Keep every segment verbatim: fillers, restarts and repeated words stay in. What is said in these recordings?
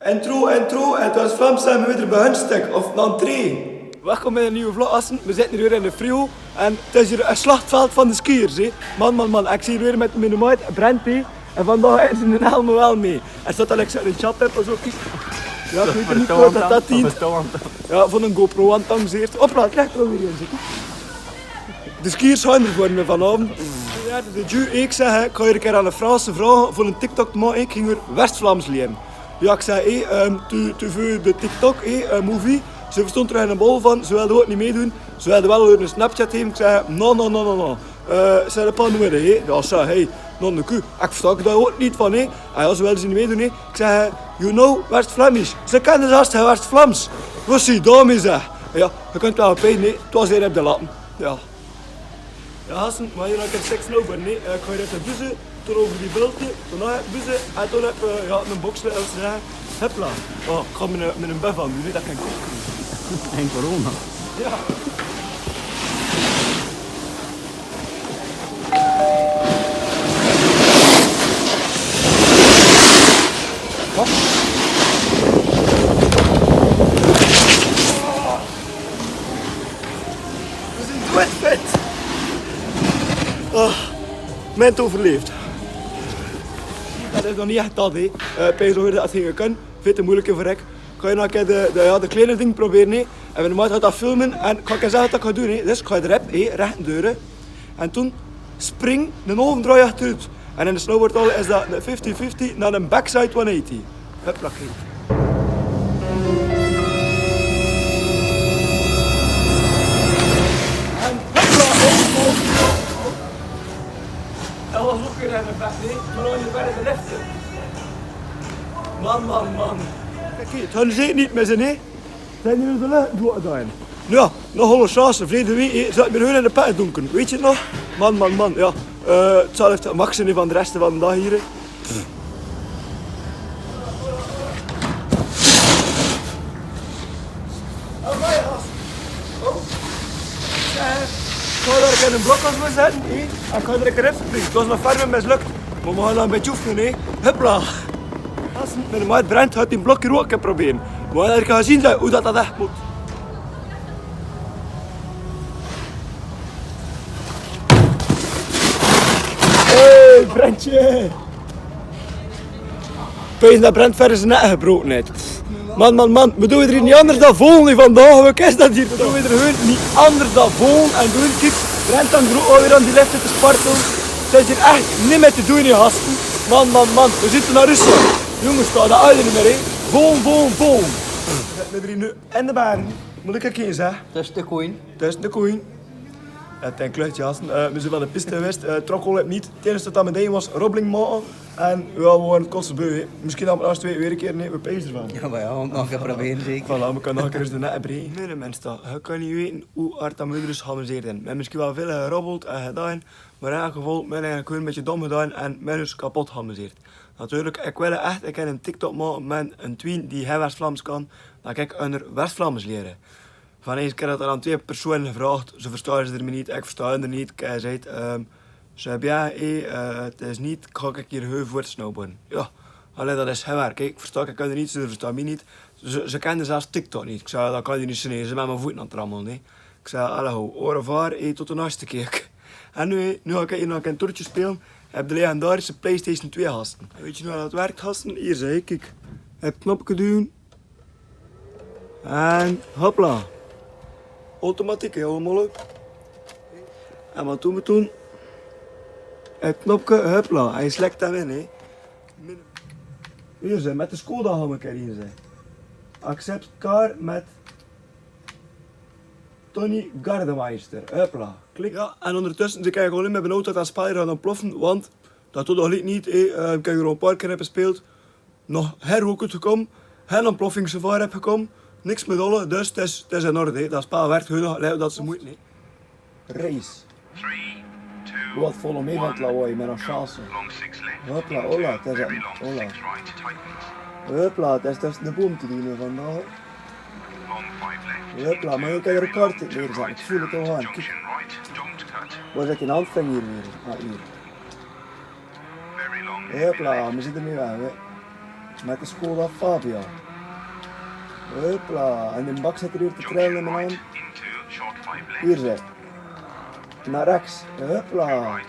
Intro, intro, het was Vlaams samen met de behunstek of dan drie. Welkom bij een nieuwe vlog, assen. We zitten hier weer in de frio. En het is hier een slachtveld van de skiers, hè. Man, man, man. Ik zit hier weer met mijn maat Brent, hè. En vandaag is het allemaal wel mee. Er staat al, ik zet een chat op, pas op, kiek. Ja, ik weet niet wat dat, dat dient. Ja, van een GoPro aan het amuseren. Hopla, het ligt er alweer in, zeg. De skiers gaan er voor me vanavond. Ja, de Jew, ik zeg, hè, ik ga hier een keer aan de Franse vragen voor een TikTok te maken. Ik ging weer West-Vlaams leren. Ja, ik zei, hé, ehm, tu, tu veux de TikTok, hé, eh, movie. Ze verstond er een bol van, ze wilde ook niet meedoen. Ze wilde wel een Snapchat hebben. Ik zei, non, non, non, non, non. Eh, c'est pas nodig, hé. Ja, zei hij, non, de cul. Ik verstond daar ook niet van, hé. Ah, ja, ze wilde ze niet meedoen, hé. Ik zei, you know West-Flemish? Ze kende zelfs geen West-Vlaams. Wat zie je daarmee, zeg. Ja, je kunt wel op één, nee, het was hier op de lappen. Ja. Ja, hassen, maar hier heb ik seks lopen, nee. Eh, ik ga hier even bussen, toen over die bulten, toen nog even bussen, en toen heb ik, eh, ja, een boksje, eh, hupla. Oh, ik ga met een, met een bef aan, die weet dat ik geen kop krijg. En corona. Ja. Wat? We zijn doodvet. Oh, moment overleefd. Dat is nog niet echt dat, hè. Eh, pees over dat ding kan. Veel te moeilijk voor ik. Kan je nou een keer de, de, ja, de kleine ding proberen, hè. En mijn maat gaat dat filmen en kan ik zeggen wat ik ga doen, hè. Dus ik ga de rep, hè, recht deuren. En toen spring een halve draai achteruit. En in de snowboardtaal is dat een fifty fifty naar een backside one eighty. Huppakee. En hopla. Dat was ook weer een effect, hè? Maar dan weer de lefte. Man, man, man. Kijk, het hadden ze niet met z'n, hè? Zijn jullie er doorheen? Ja, nog honderd chance, verleden week, hè, zat ik met hun in de pad donker. Weet je het nog? Man, man, man, ja. Eh, het zal even Max zijn van de rest van de dag hier, hè. Ik ga daar een blok als we zetten, hè. Ik ga er een keer even springen. Het was nog ver met mislukt. Maar we gaan daar een beetje oefenen, hè. Hupla. Als mijn maat Brent gaat die blok hier ook een keer proberen. We gaan er gaan zien hoe dat, dat echt moet. Hey, Brentje! Pees dat Brent verder zien nek gebroken haet. Man, man, man, we doen er hier niet anders dan volen vandaag. We kennen dat hier. We doen er hun niet anders dan volen. En doen, kiek, Brent dan groet alweer aan die lefte te spartelen. Het is hier echt niet meer te doen, hè, hassen. Man, man, man, we zitten naar Rusland. Jongens, staat de oude niet meer, hè. Volen, volen, volen. Met drie nu en de baren. Moet ik er kiezen, hè? Dat is de koeien. Dat is de koeien. Ja, ten kluitje, hassen. Eh, we zien van de piste geweest. Eh, trok al het niet. Het enige dat aan meteen was, robbeling maken. En ja, we waren het kotsbeu, hè. Misschien dat we als twee weer een keer, nee, we pezen ervan. Ja, maar ja, we kunnen nog een keer proberen, zeker. Voilà, we kunnen nog een keer eens de nek breken. Meneer Mensta, ik kan niet weten hoe hard dat we ons geamuseerd hebben. We hebben misschien wel veel gerobbeld en gedaan, maar in elk geval, we hebben eigenlijk een beetje dom gedaan en we hebben ons kapot geamuseerd. Natuurlijk, ik wil echt, ik heb een TikTok maken met een twien die heel West-Vlaams kan, dat ik hun West-Vlaams leren. Van eens keer dat er aan twee personen gevraagd, ze verstaan ze er niet, ik versta hun er niet. Ik zei, ehm, c'est bien, eh, het is niet, ga ik hier heel voort snowboarden. Ja, alleen dat is heel waar. Kijk, ik versta, ik kan er niet, ze verstaan mij niet. Ze, ze kenden zelfs TikTok niet. Ik zei, dat kan je niet zien, ze zijn met mijn voeten aan het rammelen, hè. Ik zei, hallo, au revoir, eh, tot de nächste keer. En nu, nu ga ik hier nog een toertje spelen. Heb de legendarische PlayStation twee, hassen. Weet je nou hoe dat werkt, hassen? Hier, zeg, kijk. Het knopje duwen. En hopla. Automatiek, hè, allemaal. En wat doen we toen? Het knopje, hopla. Hij slekt hem in, hè. Hier, zeg, met de Skoda gaan we erin, zeg. Accept car met Tony Gardemeister. Hopla. Klik. Ja, en ondertussen, ze kijken gewoon in met mijn auto dat spel hier gaat ontploffen, want dat doet nog niet, hè. Eh, ik heb er al een paar keer op gespeeld. Nog heel goed gekomen. Heel ontploffingsgevaar heb gekomen. Niks met dolle, dus het is, het is in orde, hè. Dat spel werkt, hun lijkt dat ze moeten, hè. Race. Wat, follow me van het lawaai, met een chance. Hopla, hola, het is een, hola. Hopla, het is, het is de boom te doen, hè, vandaag. Hopla, maar je kan er kort in weer zijn. Ik voel het al aan. Kiek. Waar zit die handvang hier weer? Ah, hier. Hopla, we zitten nu aan, hè. Met de Skoda Fabia. Hupla. En d'n bak zet d'r uur te treil nemme aan. Hie is 't. Nao rechs. Hupla.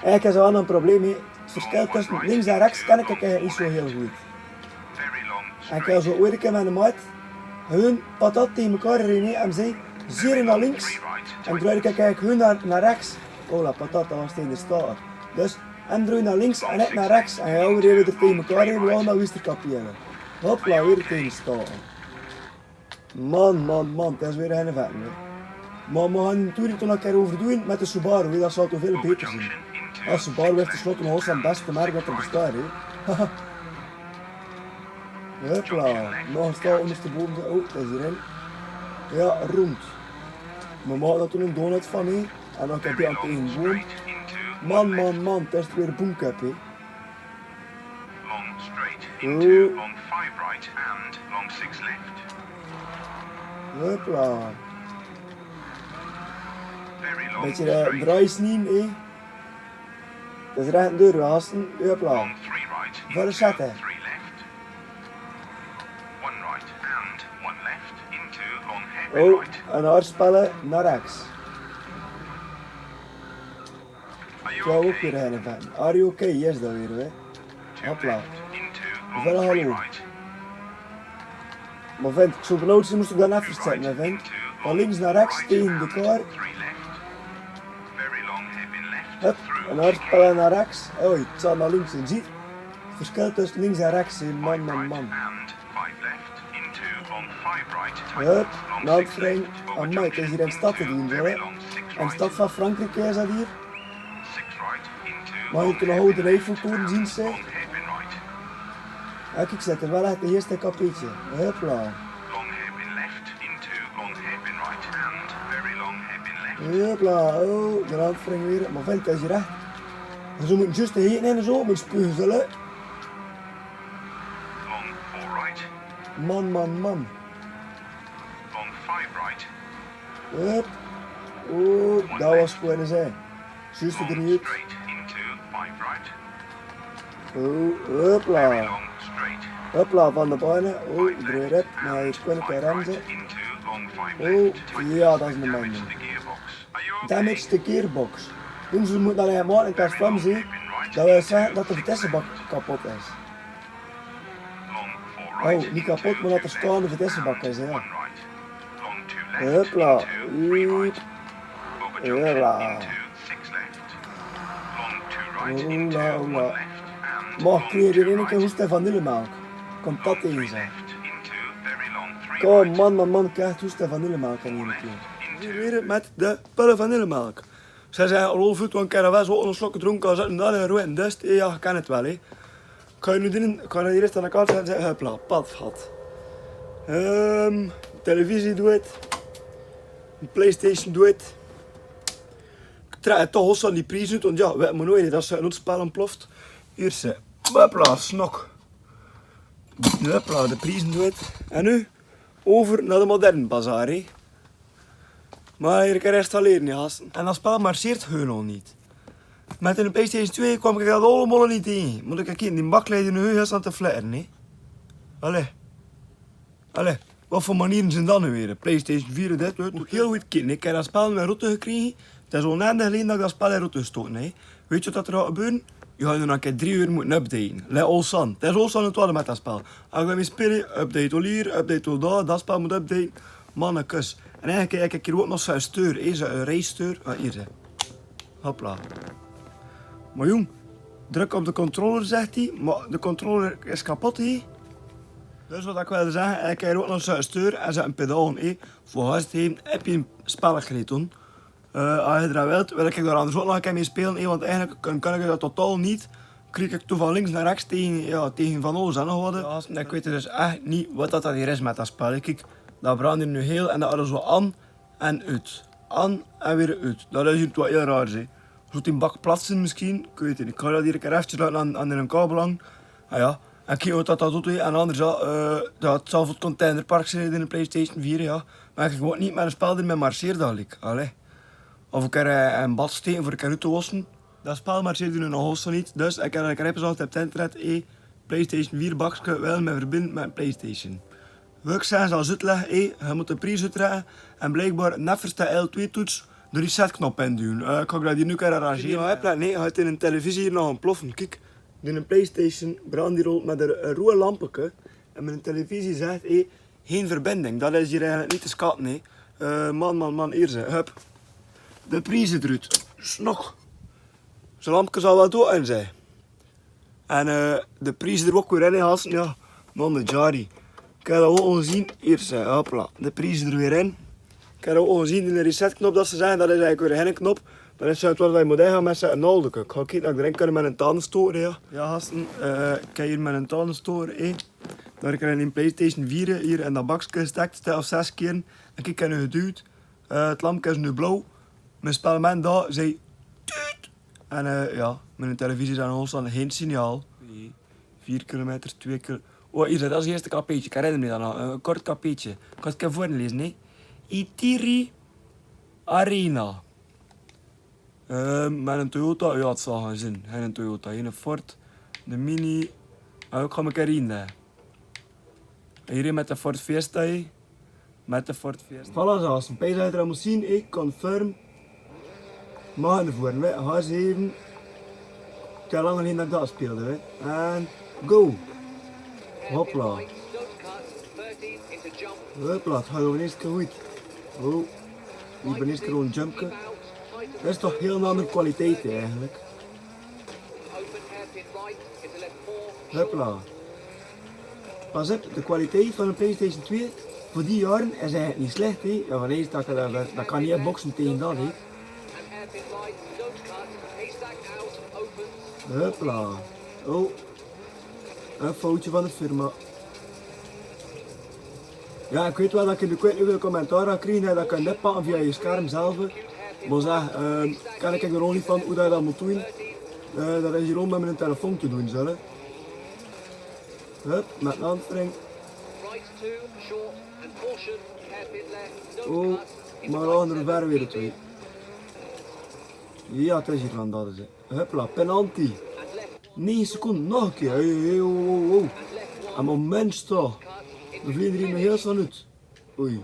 Eiken zo'n probleem hie. Verskel tös links en rechs kan ik eiken nit zoe heel good. En ke zoe uurke menne maat. Hun patat teige mekaar rin, en zee ziere nao links. En drui ik eiken hun nao, nao rechs. Ola, patat, dat was teige de staote. Dus en drui nao links en et nao rechs. En jao, veer höbbe d'r teige mekaar rin, veer gaon nao wiester kapiele. Hopla, veer teige de staote. Man, man, man, dat is weer 'n vet, hè. Maar, maar han toen ik toen 'n kier euver doon met de Subaru, hè, dat zal toch veel beter zien. Ja, Subaru is tenslotte nog 't beste merk dat er bestaat, hè. Hupla, nog 'n stap ondersteboven. Oh, dat is d'r ein. Ja, rond. Maar maak dao toen 'n donut van, hè. En dan kan die aan tegenboom. Man, man, man, dat is weer boomkap, hè. Long straight into long five right and long six left. Hupla. Very long. Beetje, eh, straight. Draaisnien, hè. Dat is rechtuur, gasten. Hupla. Long three right into three left. One right and one left into long hairpin right. Oh, en hard spelle nao rechs. Zo, ok weer, hè, van. Are you okay? Yes, dan weer, hè. Hopla. Wel, hallo. Maar vent, ik zou benauwd zien, moest ik dan even zetten, hè, vent. Van links nao rechs, teige de kar. Hup, en hard spelle nao rechs. Oei, 't zal nao links zien, ziet. Verskel tös links en rechs, hè, man, man, man. Hup, nao vreng. Amai, kiek hie, 'n stad te doen, zo, hè. 'n Stad van Frankrijk, hè, is dat hie. Maag ik nog good de Eiffeltoren zien, zeg? Ja, kiek, zet er wel echt de eerste kapitje. Hupla. Hupla, oh, de landvring weer. Maar vent, dat is hier echt. Zo moet juist de heen en zo, moet spugen, hè. Man, man, man. Hup. Oeh, dat was gewoon eens, hè. Juist de drie. Oeh, hupla. Hupla, van de bane. Oeh, drie rep. Maar hij is gewoon een keer remmen. Oeh, ja, dat is een man. Damage de gearbox. Toen ze moeten alleen maar een keer van zien dat wij zeggen dat de vitessebak kapot is. Oh, niet kapot, maar dat er staande vitessebak is, ja. Hupla. Hup. Hupla. Ola, ola. Mag ik hier in één keer hoeste vanillemelk? Komt dat eens, hè? Kom, man, man, man, krijgt hoeste vanillemelk in één keer. Hier weer met de pelle vanillemelk. Zij zijn al veel voet, want ik heb wel zo een slok gedronken als het en dan een roe en dust. Ja, kan het wel, hè. Kan je nu doen, kan je hier eens aan de kant gaan zetten, hupla, pad gehad. Ehm, televisie doet. De PlayStation doet. Ik trek toch hoes aan die prijzen, want ja, we hebben nooit dat ze een spel ontploft. Hier ze. Hupla, snok. Hupla, de prijzen doet. En nu? Over nao de moderne bazaar, hè. Maar hier kan installeren, ja. En dat spel marcheert helemaal niet. Met een PlayStation twee kwam ik dat allemaal niet in. Moet ik kijken, die bakleiding nu juist aan te flatten, hè. Allee. Allee, wat voor manieren zijn dat nu weer? PlayStation vier, dat wordt heel goed kinderen. Ik heb dat spel in mijn route gekregen. Dat is al een aantal geleden dat ik dat spel in route gestoten, hè. Weet je wat er gaat gebeuren? Je gaat nu nog een keer drie uur moeten updaten. Let ons aan. Dat is ons aan het worden met dat spel. Als je met spelen, update al hier, update al daar, dat spel moet updaten. Mannekes. En eigenlijk, kijk, hier wordt nog zo'n steur, hè, zo'n race steur. Ah, hier, hè. Hopla. Maar jong, druk op de controller, zegt hij. Maar de controller is kapot, hè. Dus wat ik wil zeggen, ik heb ook nog zo'n steur en zo'n pedaal, hè. Voor huis heen heb je een spelgreet doen. Eh, als je er aan wilt, wil ik daar anders ook nog een keer mee spelen, hè, want eigenlijk kan, kan ik dat totaal niet. Krijg ik toen van links naar rechts tegen, ja, tegen van alles en nog wat, hè. Ja, ik weet dus echt niet wat dat hier is met dat spel. Kijk, dat brandt nu heel en dat alles zo aan en uit. Aan en weer uit. Dat is iets wat heel raar is, hè. Zult die bak plat zien misschien? Ik weet het niet. Ik ga dat hier een keer eventjes laten aan, aan een kabel hangen. Ah ja. En kijk wat dat, dat doet, hè. En anders, ja, eh, dat zal voor het containerpark zijn in de PlayStation vier, ja. Maar ik word niet met een spel die met marcheert dadelijk. Allee. Of ik er, eh, een bad steken voor ik eruit te wassen. Dat spel marcheert nu nog hoes niet. Dus ik heb een keer even op het internet, eh, PlayStation veer bakske wel mit verbinj mit PlayStation. Wuk zeen zal zutleg, hè, ge mot de pries utrèkke en blijkbaar nefs de L twee toets de resetknop induwe. Eh, kan ik dat hier nu keer arrangeren? Ja, hè, pla-, nee, haet in 'n televisie nog ontplof. Kiek, die 'n PlayStation brand hier al mit 'n, 'n roeë lampeke. En mit 'n televisie zaet, hè, gein verbinding. Dat is hier eigelik neet te schatte, hè. Eh, man, man, man, hier ze. Hup. De pries eruut. Snog. Zoe'n lampke zal waal doa in zeen. En, eh, de pries d'r ok weer in, hè, hasten, ja. Non de Jari. Kèk, dat waal zeen. Hier ze, hopla. De pries d'r weer in. Kèk, dat waal zeen, die resetknop dat ze zeen, dat is eigelik weer gein knop. Dat is zoeget wat veer mote gaon mit ze 'n oldeke. Ik gaon kieke dat ik d'r in kan mit 'n tandenstoker, ja. Ja, hasten, eh, kèk hier mit 'n tandenstoker, hè. Dao kriegs te 'n PlayStation veer hier in dat bakske gestek, of zes kier. En kiek, en nu geduwd. Eh, 't lampke is nu blauw. Mien spelman dao, zee tuut. En, eh, ja, mien televisie is aan ós aan gein signaal. Veer kilometer, twee kil-, oh, hier, dat is 't eerste kapietje. Ik herinner mich dat nog. 'n Kort kapietje. Ik gaon 't 'ns veurleze, hè. Itiri Arena. Eh, mit 'n Toyota, ja, 't zal gaon zeen. Gein Toyota, gein Ford, de Mini. Ah, ik gaon mich herinnere. Hier mit de Ford Fiesta, hè. Mit de Ford Fiesta. Voilà, zoeals ge peize d'r al mot zeen, hè, confirm. Mag gaon veur, hè, H zeven. Te lang geleen dat ik dat speelde, hè. En go. Hopla. Hopla, 't geit weer 'n eerste kier good. Oh, hier bie 'n eerste kier 'n jumpke. Dat is toch hiel 'n anger kwaliteit eigelik. Hopla. Pas op, de kwaliteit van de PlayStation twee veur die jaore is eigelik neet slech, hè. Ja, van eens dat, dat, dat kan neet bokse taege dat, hè. Hopla. Oh. 'n Foutje van de firma. Ja, ik weit waal dat ik in de kwiet noe väöl commentaar krieg, hè, dat kan neet pakke via 't scherm zelf. Mer zèk, ehm, kan ik d'r al neet van wie dat ik dat mot doon. Eh, dat is hier allemaol mit 'n telefoon te doon, zèk. Hup, mit 'n aanvring. Oh, mer dan d'r weer weer twee. Ja, 't is hier van dat is 't. Hopla, penalty. Negen seconde, nog 'n kier. Hey, hey, oh, oh, oh. En moment toch. Veer vlege d'r nog hiel snel oet. Oei.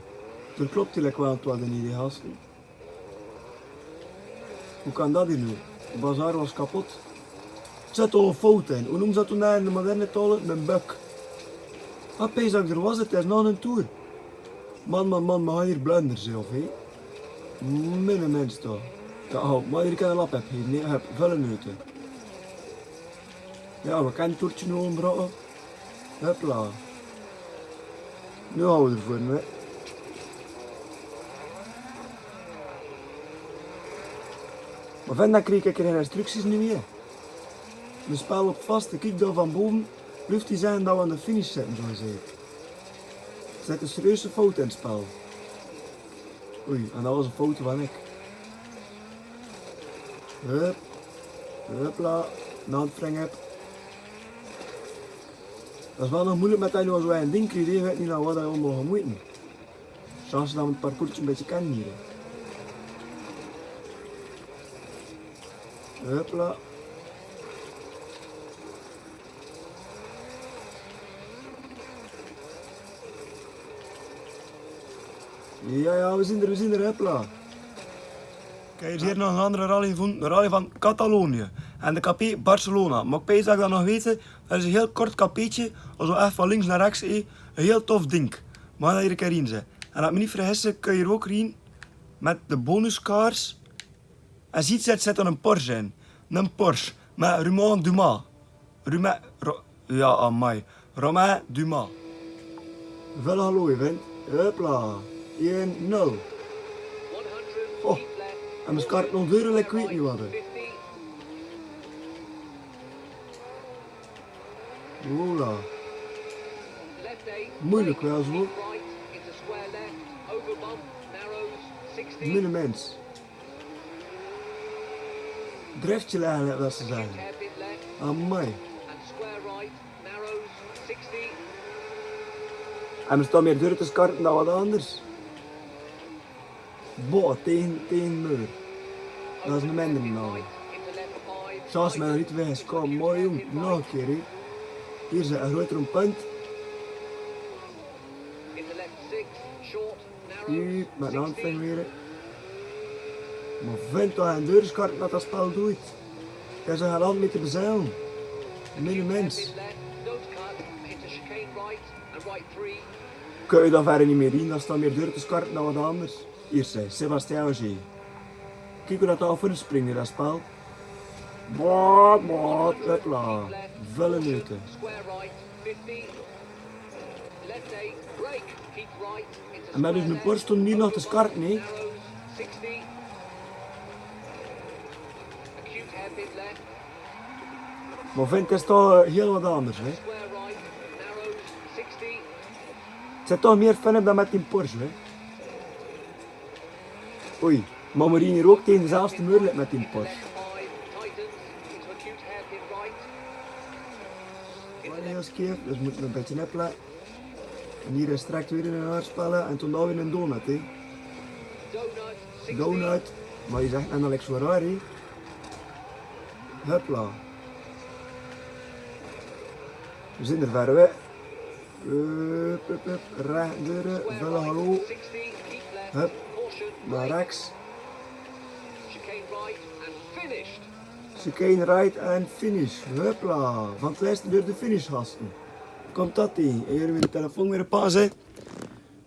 D'r klop geliek waal 'n twaal in die haste. Wie kan dat noe? De bazar waas kapot. Zèt toch 'n fout in. Wie neump ze dat noe in de moderne taol? 'n Bug. Ah, peize ik d'r waas, 't is nog 'n toer. Man, man, man, mer hae hier blunder zelf, hè. Minne mins toch. Ja, oh, mer hier kan 'n lap höbbe, hè. Nae, höb, velle minute. Ja, veer kinne 't toertje noe omdraaie. Hopla. Noe hou d'r veur, hè. Mer van, dan krieg ik gein instructies noe mieë. Mien spel löp vas, kiek dao van bove. Blief die zègke dat we aan de finish zitte, zoeals 't heet. Zit 'n serieuze fout in 't spel. Oei, en dat waas 'n fout van ik. Hup. Hupla. Nao 't wringe. Dat is waal nog meujelik mit die noe zoe'n ding kriege, die weit neet nao wat die allemaol mot. Chance dat me 't parcoursje 'n bietje kan hier. Hupla. Ja, ja, veer zien d'r, veer zien d'r, hupla. Kiek, hier is nog 'n anger rally van, de rally van Catalonië. En de K P Barcelona. Mer ik peins dat ik dat nog weit, dat is 'n hiel kort K P'tje, also ech van links nao rechs, hè. 'n Hiel tof ding. Mer dat hier kin zien. En es ik mich neet vergis, kin je hier ok zien mit de bonuscars. En ziet, zit, zit 'n Porsche in. 'n Porsche. Mit Romain Dumas. Romain, Ro-, ja, amai. Romain Dumas. Wel hallo, event. Hupla. Eén nul. Oh. En mien kaart nog duurder, ik weit neet wat, hè. Ola. Meujelik waal, zoe. Minne mins. Driftje lagen, wat ze zègke. Amai. En me staon mier duur te skarten dan wat anders. Boah, taenge, taenge meur. Dat is 'n minder nao. Zoeas me neet weg is, kom, mooi jong, nog 'n kier, hè. Hier is 'n groeter punt. Into left six, short, narrow, Hier, maar dan sixty. Vingere. Maar vent toch 'n deur is kort dat dat spel doet. Daar is 'n land met de bezuil. Mini mens. Left, don't cut, into chicane right and right three. Kun je dan verder niet meer in, dan staan meer deur te skarten dan wat anders. Hier, zei Sébastien Ogier. Kiek hoe dat al voor springen, dat spel. Maat, maat, hupla. Velle neuten. Square right, fifty. Left eight, brake, keep right. En met dus een Porsche stond niet nog te skarten, hè. Narrows, sixty. Acute hairpin left. Maar vent, dat is toch, eh, heel wat anders, hè. Square right, narrows, sixty. Het zit toch meer fun dan met die Porsche, hè. Oei, maar Morini rookt tegen dezelfde muur met die Porsche. Wat is hier? Dus moet nog een beetje appelen. En hier is straks weer een hardspellen en toen daar weer een donut, hè. Donut, maar je zegt net Alex Ferrari. Hupla. We zijn er ver, hè. Hup, hup, hup. Recht deuren, velle hallo. Hup, naar rechts. Chicane right en finish. Hupla, van het eerste deur de finish, gasten. Komt dat, hè? Hier weer de telefoon weer op pauze.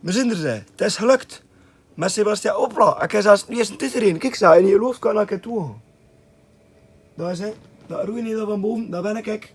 We zijn er, hè. Het is gelukt. Maar Sébastien, hopla, ik heb zelfs niet eens een titel in. Kiek, ze, en je loopt kan ik het doen. Daar is hij. Daar, Roei, niet van boven. Daar ben ik.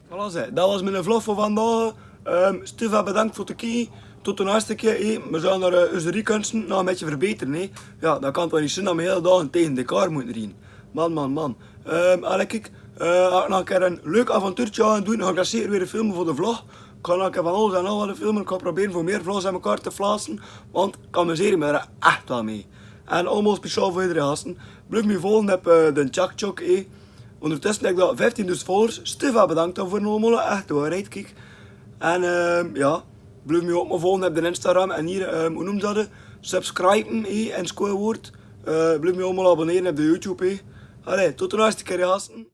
Voilà, hè. Dat was mijn vlog voor vandaag. Ehm, stuf af bedankt veur 't kieke. Tot de naaste kier, hè. We zullen d'r, eh, eus rekensen nog een beetje verbeteren, hè. Ja, dat kan toch niet zien dat we heel dagen tegen de kar moeten rijden. Man, man, man. Ehm, allee, kiek, eh, as ik nog een keer een leuk avontuurtje aan doe, dan ga ik zeker weer filmen voor de vlog. Ik ga nog een keer van alles en nog wat filmen. Ik ga proberen voor meer vlogs aan elkaar te flassen. Want ik amuseer me er echt wel mee. En allemaol speciaal veur ederein, gasten. Blief mich volge op, eh, de TikTok, hè. Ondertussen heb ik daar vijftienduizend volgers. Stuf af bedankt daarvoor allemaol. Echt de waarheid, kiek. En, ehm, ja, blief mich ok mer volge op de Instagram. En hier, ehm, hoe noemt dat? Subscriben, hè, en square word. Eh, blief mich allemaol abonneren op de YouTube, hè. Allee, tot de naaste kier, gasten.